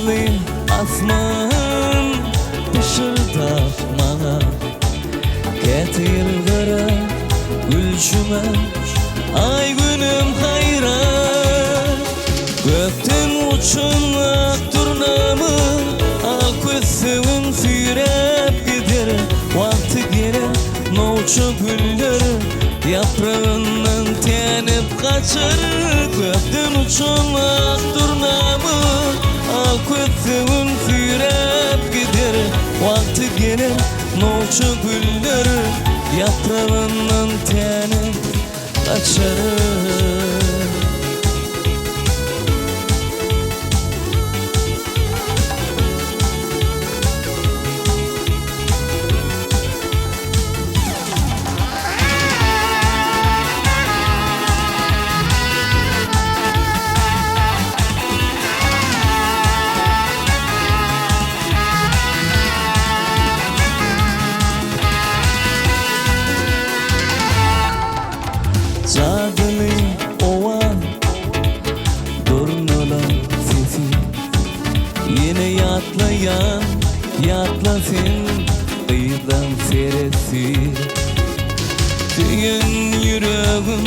Ýyldyzly asman pyşyrdap maňa Käte ýylgyrar gülşüme Aý-Günem haýran. Gökden uçan ak durnamy Al kössegin süýräp gider Wagty geler nowça güller Ýapragyndan tänip gaçar Gökden uçan ak durnamy Al kössegin süýräp gider Wagty geler nowça güller Ýapragyndan tänip gaçar. Jadyly owaz, durnalar sesi Ýene ýatlaýan, ýatla sen gyzlaň seresi Söýen ýüregim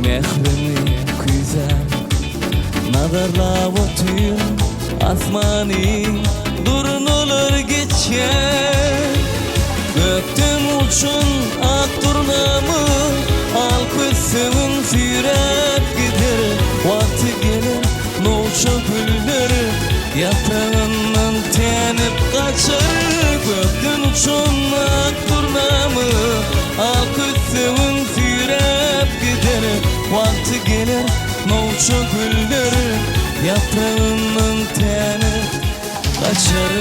mähriňi küýsär Nazarlap otyr asmany Durnalar geçýär Gökden uçan ak durnamy Al kössegin süýräp gider Wagty geler nowça güller Ýapragyndan tänip gaçar Gökden uçan ak durnamy Al kössegin süýräp gider Wagty geler nowça güller Ýapragyndan tänip gaçar.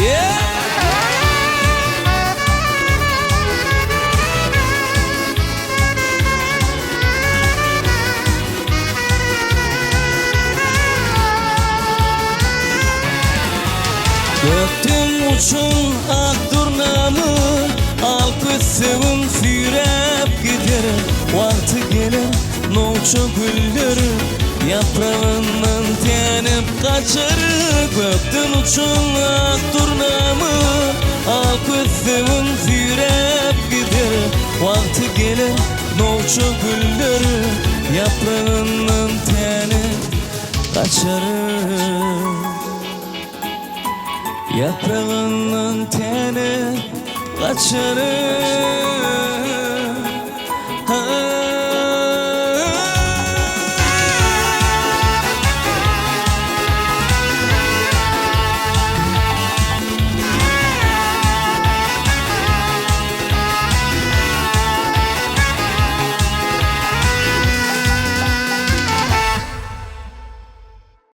Yeah! Gökden uçan ak durnamy Al kössegim süýräp gider Wagty geler nowça güller Ýapragyndan tänip gaçar Gökden uçan ak durnamy Al kössegim süýräp gider Wagty geler nowça güller Ýapragyndan tänip gaçar Ýapragyndan tänip gaçar.